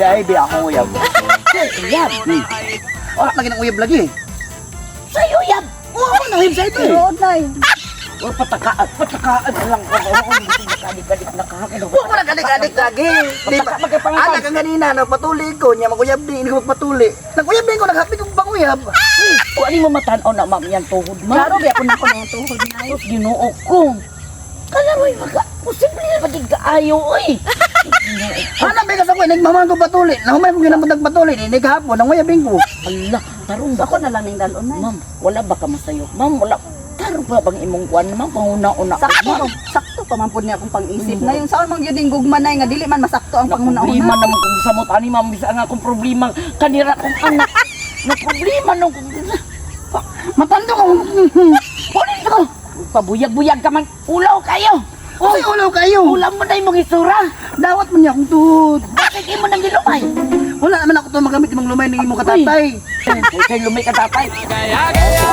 Si Ivy akong uyab. Uyab. Wala lagi ng uyab lagi. Sa'yo, uyab. Oo, ako nang uyab sa ito eh. Tinuod na. Or patakaan, patakaan na lang. Kadik-kadik na kahapon. Huwag mo na gadik-gadik lagi. Di ba? Pataka magkapangatag. Anak ang ganina, nagpatuli ko, niya maguyab din, hindi ko magpatuli. Naguyab din ko, naghapi ko panguyab. Kung ano mo matanaw na ma'am yan tuhod ma'am. Klaro ba ako na ko ng tuhod na. Sus, Ginoo ko. Kala mo'y maka, posible na maging kaayo, oy. Hanap eh, kasi ako, nagmamahal ko patuli. Nahumay ko ginamot nagpatuli, hindi kahapon, nanguyabin ko. Ala, tarong ba? Ako na lang ning dalon na. Ma'am, wala ba ka masayo? Ma'am, wala. Tarong ba bang imong kuan, ma'am? Panguna-una. Sakto, Ma'am, sakto pa man pud niya akong pang-isip. Ngayon saan man gyud ning gugma nay nga dili man masakto ang na problema panghuna-una. naman kung samot ani ma'am, bisa nga akong problema kanira kong anak. Na problema nung Matando ka. Kunin ko. Pabuyag-buyag ka man. Ulaw kayo. Kasi ulaw kayo. Ulaw mo na imong isura. Dawat man niya akong tuhod. Bakit imo nang gilumay? Wala naman ako to magamit imong lumay ng imong katatay. Kay lumay ka tatay. Gaya, gaya,